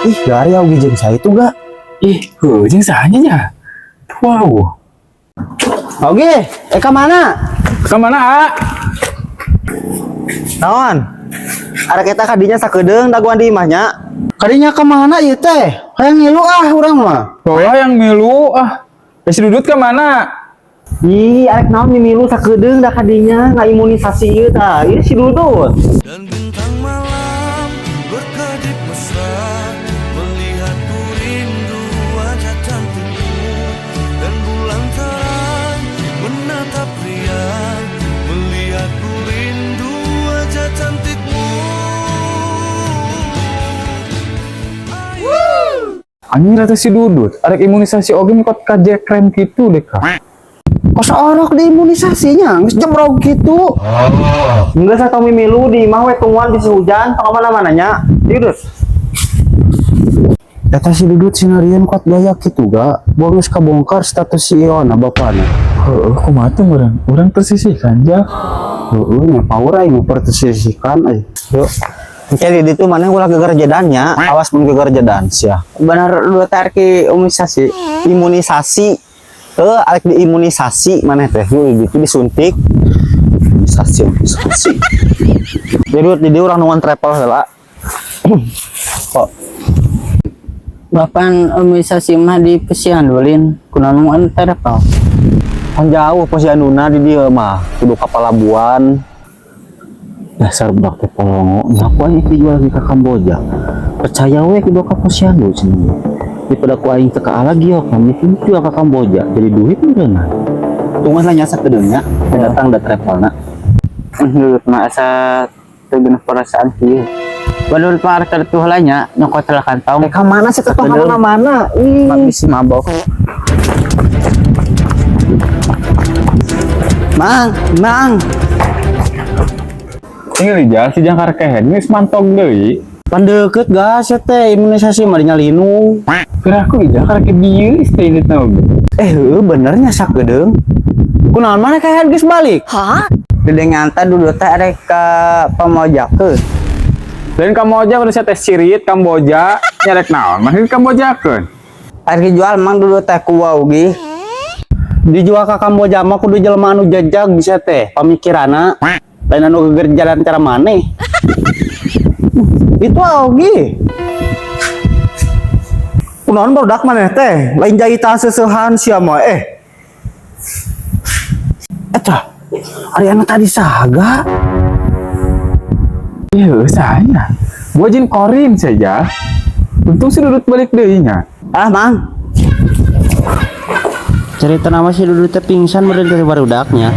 Ih, gari oge jeung saya itu ga. Ih, heuh jeung sahanya nya. Wow. Oke, ka mana? Ka mana, A? Naon? Arek eta kadinya sakedeung dagoan di imahnya. Kadinya ka mana ieu teh? Hayang ngilu ah urang mah. Bawa yang milu ah. Eh, si Dudut ka mana? Ih, arek naon milu sakedeung da kadinya ngaimunisasi ieu tah. Ieu si Dudut. Dan bintang malam berkedip mesra melihatku rindu wajah cantikmu dan bulan terang menatap riang melihatku rindu wajah cantikmu. Anjing rata si Dudut, arek imunisasi oge mikot ka jekrem kitu deh ka. Kok orok di imunisasinya, geus jebrog kitu. Enggak saya milu di imah we tungguan bisi hujan tong mana-mana nya. Dudut. Eta si Dudut sinarieun kuat gaya kitu ga. Buang geus kabongkar status CEO na bapana. Heuh, kumaha tuh urang? Urang tersisihkan ja. Heueuh nya power aing mempertersisihkan euy. Yuk. Engke di ditu maneh ulah gegerjedannya, awas mun gegerjedan sia. Benar dua tarki imunisasi. Imunisasi. Heuh, arek diimunisasi maneh teh. Yuk di ditu disuntik. Imunisasi, imunisasi. Jadi Dut, di dieu urang nungguan travel heula. Kok Bapan imunisasi mah di posyandu lin kunaon mun travel. Kan jauh posyanduna di dieu mah, kudu ka palabuhan. Dasar budak teh polongo, nya ku aing dijual lagi ke Kamboja. Percaya we kudu ka posyandu cenah. Daripada ku aing teu kaala giok, kami jual ke Kamboja, jadi duit meureunna. Tungguan lah nya sakedeung nya, datang da travelna. Dudut mah asa teu genah perasaan kieu. Badul mah arek tuh lah nya nyokot lah kantong. Eh, ka mana sih teh ka mana-mana? Ih. Mah bisi mabok. Mang, mang. Tinggal di jalan si jangkar kehed geus mantog deui. Pan deukeut gas ya teh imunisasi mah dinyalinu. Kira aku ijah karek dieu istri na oge. Eh heueuh benernya sakedeung. Kunaon maneh kayak geus balik? Dede ngantar dudut teh arek ka pamojakeun. Lain Kamboja udah saya tes cirit Kamboja nyarek naon masih Kambojakeun. Arek jual mang dudut teh ku waugi. Dijual ka Kamboja mah kudu jelema anu jajag bisa teh pamikiranna. Lain anu gegerjalan cara maneh. Itu oge. Kunaon barudak maneh teh? Lain jahitan seusehan sia mah eh. Eta, ari anu tadi saga. Iya, saya. Gua jin korin saja. Untung si Dudut balik deui nya. Ah, mang. Cerita nama si Dudut teh pingsan meureun dari barudaknya.